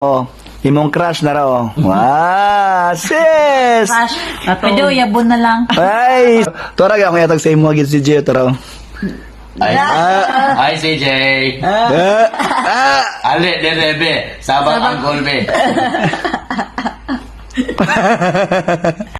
Oh, imong crush na raw. Oh. Wow, sis! Crush. Pwede o, yabon na lang. Ay, tora gyud akong ihatag sa imo gyud si Gio tara. Ay, Ah, hi CJ. ah, ah. Ali de Rebe, sabang ang golbe.